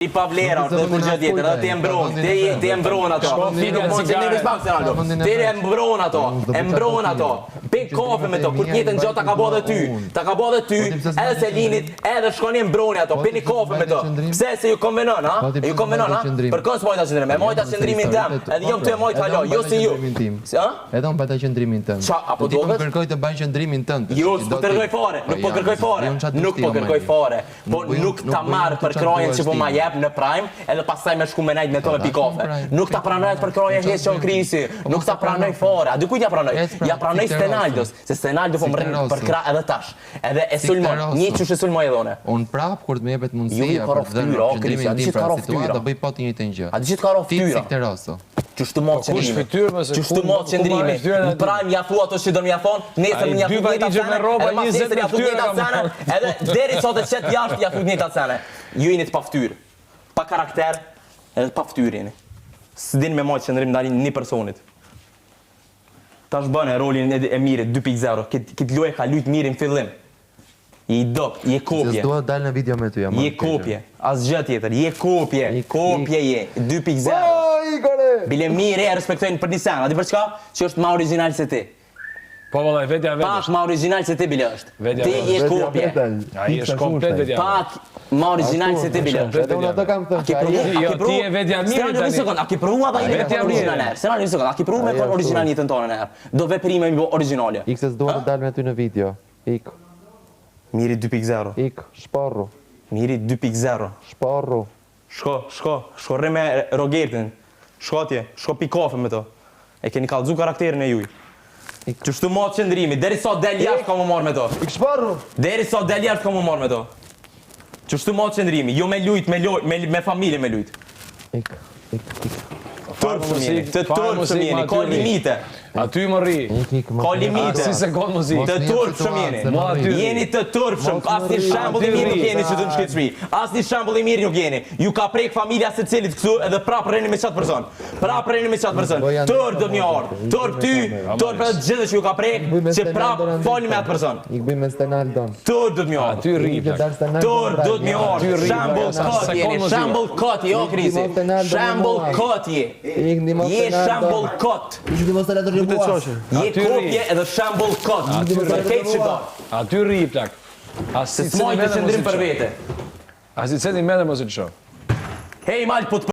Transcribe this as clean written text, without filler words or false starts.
I pa vlera, është dhe kurgjë tjetër, edhe ti e mbron, ti ti e mbron ato. Ti nuk mund të veç pak se Ronaldo. Ti e mbron ato, e mbron ato. Pi kafe me to, kur të njëjtën gjë ta ka bërë dhe ty, ta ka bërë dhe ty, Po edhe Selinit, edhe shkoni e mbroni ato, pini kafe me to. Pse se ju konvenon, ha? Ju konvenon, ha? Për kënd s'majta qëndrim? E majta qëndrimin tem, edhe jam tu e majt hala, jo si ju. Si, ha? Edhe unë mbajta qëndrimin tënd. Qa, apo Po ti po duket? më kërkoj të mbaj qëndrimin tënd. Jo, s'po të kërkoj fare, Po nuk po kërkoj fare, nuk po kërkoj fare. Po nuk ta marr përkrahjen që po ma jep në prime, edhe pastaj me shku me nejt me to me pi kafe. Nuk ta pranoj atë përkrahje hiç o Krisi, Po nuk ta pranoj fare. A di kujt ja pranoj? Ja pranoj Stenaldos, se Stenaldo po më rrin përkrah edhe tash. Edhe e sulmon, një qysh e sulmoj edhe unë. Unë prap kur të më jepet Ju mundësia ju ka për të dhënë fytyra, o Krisi, qëndrimin a di tim që të për ka atë situatë, fytyra. do bëj po të njëjtën gjë. A di që të ka Ti fytyra. si Teroso. Qysh të matë Po kush qëndrimi. fytyrë më se Qysh ku të matë ku qëndrimi. marrin fytyrën Në aty. prime ja thua ato që do më ja thon, nesër Ai më ja dy thu njëjtat valixhe sene, me rroba, edhe mas 20 nesër ja me thu fytyra njëjtat kam sene, marrë. edhe deri sa të qet jashtë ja thu njëjtat sene. Ju jeni të paftyrë, pa karakter, edhe pa fytyrë jeni. S'din me majt qëndrim ndaj një personit. Tash bëne rolin e, e Mirit 2.0. Kit kit lojë ka lujt Miri në fillim. Je i dobët, je Se kopje. s'dua të dal në video me ty, jam Je kopje, asgjë tjetër, je kopje, kopje je, 2.0. Igore! Bile Miri e respektojnë për një sen, a di për çka? Që është ma origjinal se ti. Po vallai vetja vetë. Pak ma origjinal se ti bile është. Vetja Ti vetë. je kopje. Ai është komplet vetja. Pak ma origjinal se ti bile është. Edhe unë ato kam thënë. A ke provu? Jo, A ke provu? ti je vetja mirë Stran, një tani. sekond, a ke provu ata me Vetja kon mirë. origjinal herë? Stran, një sekond, a ke provu me Ai kon ashtu origjinal është. jetën tonë në herë? Do veprime mi bo origjinale. Ik se s'dua të dal me ty në video. Ik, Miri 2.0. ik, shporru, Miri 2.0. shporru. Shko, shko, shko rri me Rogertin. Shko atje, shko pi kafe me to. E keni kallzu karakterin e juj. Ik. Qështu ma qëndrimi, deri sa del jashtë ka më marrë me to. Ik shporru! Deri sa del jashtë ka më marrë me to. Qështu ma qëndrimi, jo me lujt, me loj, me, me familje me lujt. Ik, ik, ik. Turp shumë jeni, të turp shumë jeni, ka limite. Aty më rri. Ik, ik, Ka limite. Si sekond mos ik. Të turp shumë jeni. Mua aty. Jeni të turpshëm, asnjë shembull i mirë nuk jeni që të në shkëtë shtëpi. Asnjë shembull i mirë nuk jeni. Ju ka prek familja secilit këtu edhe prap rreni me çat person. Prap rreni me çat person. Turp do të një ardh. Turp ty, turp edhe të gjithë që ju ka prek, që prap falni me atë person. Ik bëj me Stenaldon. Turp do të më ardh. Aty rri. plak. Turp do të më ardh. Shembull kot jeni, shembull kot jo Krisi. Shembull kot je. Ik ndihmo Je Stenaldon. shembull kot. Ik ndihmo Stenaldon në mua. Je Aty rri. kopje edhe shembull kot. Për krejt shqiptar. Aty rri plak. As Se s'majtë qëndrim për vete. As i centimetër mos i lësho. Hej mal, po të.